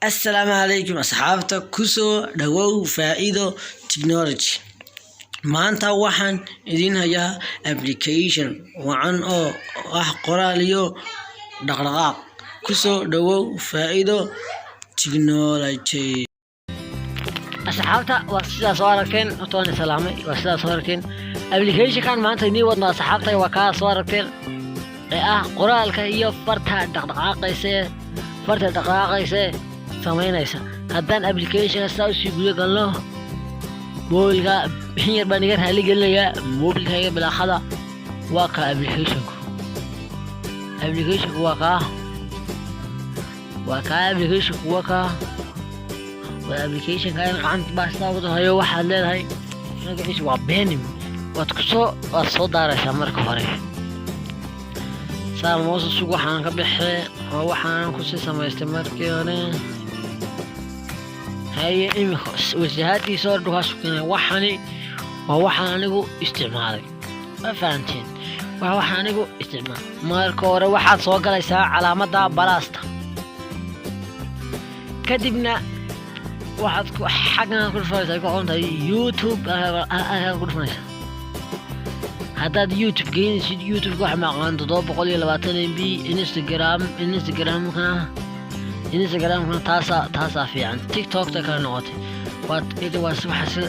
Assalaamu calaykum asxaabta, kusoo dhawow Faa'iido Technology. Maanta waxaan idin hayaa application wacan oo ah qoraal iyo dhaqdhaqaaq. Kusoo dhawow Faa'iido Technology. Asxaabta, waa sidaa soo aragteen. Horta waan salaamay. Waa sidaa soo aragteen applicationkan maanta inii wadno, asxaabta, waa kaa soo aragteen ee ah qoraalka iyo farta dhaqdhaqaaqaysa, farta dhaqdhaqaaqaysa samaynaysa. Haddaan applicationka sidaa usii guda galno, mobilka bixin yar baan iga raali gelinayaa, mobilkayga bilaaqada. Waa kaa applicationku. Applicationku waa kaa, waa kaa applicationku, waa kaa, waa applicationka in gacanta baa sidaa ugu hayo. Waxaad leedahay magaciisa waa Benim. Waad kusoo waad soo daaraysaa marka hore. Saa moose sug, waxaan ka baxee oo waxaan kusii samaystay markii hore. Haye, imika wasahaadiisa hore dhukaas keenay. Waxani waa waxaan anigu isticmaalay, ma fahanteen? Waa waxaan anigu isticmaalay. Marka hore waxaad soo galaysaa calaamadda plus-ta, kadibna waxaad ku xaggan ku dhufanaysaa ku qoran tahay YouTube. Halkaad ku dhufanaysaa haddaad YouTube geynaysid, YouTube-ka waxa maqaan 720 MB. Instagram, Instagramkana taasaa fiican. TikTokta kale noqotay waad waa waxa sida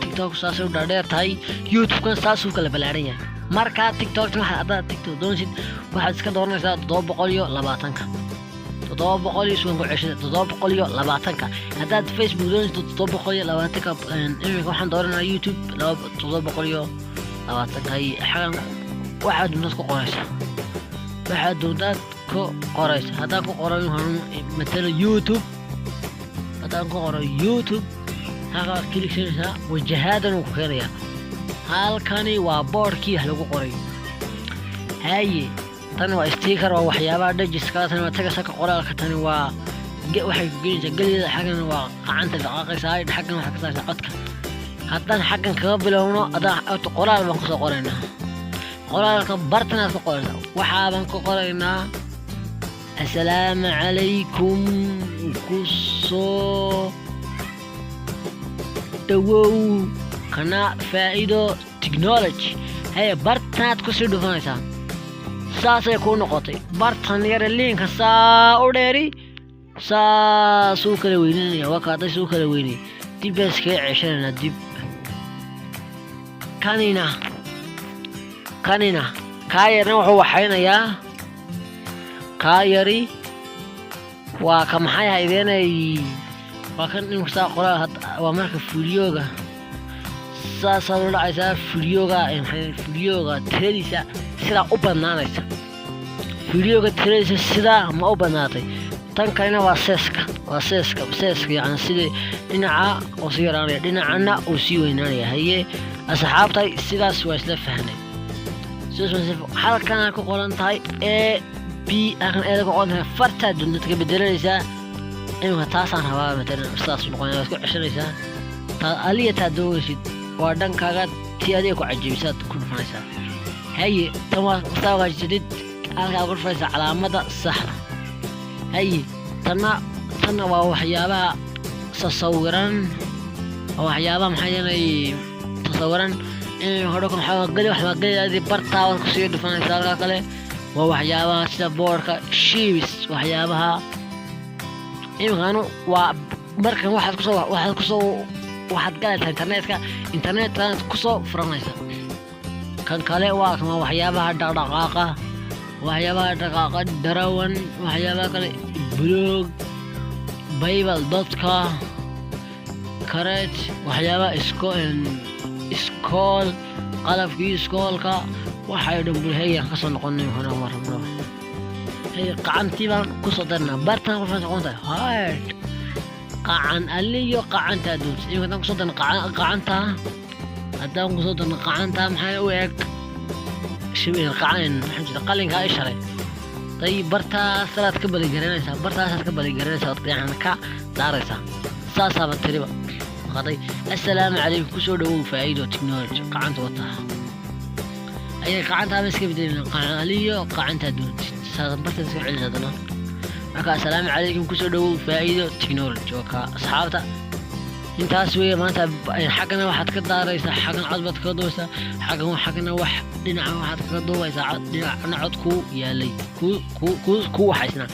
TikTok saasay u dhaadheer tahay, YouTube-kana saasuu kala ballaaran yahay. Markaa TikTokta waxa haddaad TikTok doonaysid, waxaad iska dooranaysaa 720-ka, 700 iyo sugan ku ceshada, 720-ka. Haddaad Facebook doonaysid, 720-ka. Iminka waxaan dooranaa YouTube, laba 720-ka. Xagan waxaad doontaad ku qoraysaa, waxaad doontaad ku qoraysa. Haddaan ku qoro matala YouTube, haddaan ku qoro YouTube, halkaa waad click-sanaysaa, wajahaadan uu ku keenayaa. Halkani waa boardkii wax lagu qoray. Haye, tan waa sticker, waa waxyaabaha dhajiska. Tani waa tagasaka qoraalka. Tani waa waxay ku gelinaysaa gelideeda. Xaggan waa gacanta dhaqaaqaysa, xaggan waxaa ka saaraysaa codka. Haddaan xaggan kaga bilowno, haddaan horta qoraal baan kusoo qoraynaa, qoraalka bartanaad ku qoraysaa. Waxaaban ku qoraynaa "Assalaamu calaykum, kusoo dhawow kana Faa'iido Technology." Haye, bartanaad kusii dhufanaysaa, saasay kuu noqotay. Bartan yare liinka saa u dheeri, saasuu kala weynanaya. Waa kaaday suu kala weynay. Dib baan iskaga ceshanaynaa dib. Kanina kaa yarna wuxuu waxaynayaa, kaa yari waa ka maxay haydeenay, waa kan imika qoraal. Waa marka videoga saasaad u dhacaysaa, videoga maxay, videoga tiradiisa sidaa u badnaanaysa, videoga tiradiisa sidaa ma u badnaatay. Tan kalena waa size-ka, waa size-ka, size-ka yacni sidii dhinaca uu sii yaraanaya, dhinacana uu sii weynaanaya. Haye asxaabtay, sidaas waa isla fahnay. Sidaas waa isla halkan ku qoran tahay A B, halkan eeda ku qoran tahay fartaa dunta ka bedelanaysaa. Iminka taasaan rabaa matalan, sidaas noqonaya. Waad ku ceshanaysaa taa aliya taa doonaysid, waa dhankaaga, tii adiga ku cajibisaad ku dhufanaysaa. Haye, tan waa saa hagaajisatid, halkaa ku dhufanaysaa calaamada saxda. Haye, tanna waa waxyaabaha tasawiran, waa waxyaabaha maxaa yeelay tasawiran in hore maxaa geli, waxbaa geliyaadii bartaa waad kusii dhufanaysaa. Halkaa kale waa waxyaabaha sida boardka shapes, waxyaabaha iminkanu waa markan waxaad kusoo waxaad galaysaa internetka, internetkanaad kusoo furanaysa. Kan kale waa kama waxyaabaha dhaqdhaqaaqa, waxyaabaha dhaqaaqa, darawan, waxyaabaha kale, blog, bible dadka kareet, waxyaabaha iskool, qalabkii iskoolka, waxay dhan bulhayaan kasoo noqonay. Hore ma rabno. Hey, qacantii baan kusoo darnaa. Bartan qofaan noqon tahay hard qacan aliyo qacantaa doonta. Imika haddaan kusoo darno qacanta, haddaan kusoo darno qacanta, maxay u eg qacan, maxaa jira, qalinkaa ishalay dayib. Bartaasaad ka baligaranaysaa, bartaasaad ka baligaranaysaa, ood gacan ka daaraysaa, saasaaba tiriba qaday "Assalaamu calaykum, kusoo dhawow Faa'iido Technology." Qacanta wataa ayay qacantaaba iska bedelin, qacan aliyo qacantaa doontid saasa bartaad iska celinaysa. Haddana Marka "Assalaamu calaykum, kusoo dhawow Faa'iido Technology." Waa ka, asxaabta, intaas weeye maanta. Xaggana waxaad ka daaraysaa, xaggan cod baad kaga duubaysaa, xaggan, xaggana wax dhinacan waxaad kaga duubaysaa cod, dhinacna cod kuu yaalay ku waxaysnaa.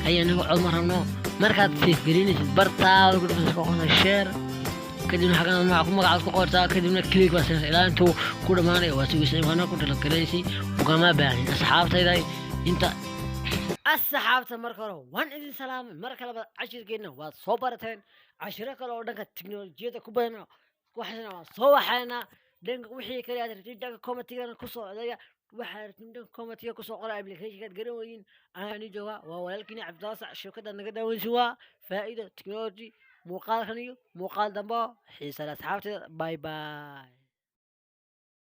Haya, aniga cod ma rabno. Markaad save garinaysid, bartaada ku dhufaysa, ku qorta "share", kadibna xaggan magaca ku magacaad ku qortaa, kadibna click baa siinaysa ilaa intuu ku dhamaanayo. Waa sugaysa imkaana ku dhalogalaysi ugama baahin. Asxaabtayda, inta asxaabta, marka hore waan idin salaamay. Mar kaleba cashirkeenna waad soo barateen. Cashiro kale oo dhanka tiknolojiyadda ku badan waxaasna waan soo waxaynaa. Dhanka wixii kale aad rabtid, dhanka commentigana kusoo odaya. Waxaad rabtid dhanka commentiga kusoo qora. Applicationkaad garan weydiin, anaa ni jooga. Waa walaalkiina Cabdilaasac. Shirkadda naga daawanaysa waa Faa'iido Technology. Muuqaalkan iyo muuqaal dambe oo xiisa leh, asxaabteeda, bye bye.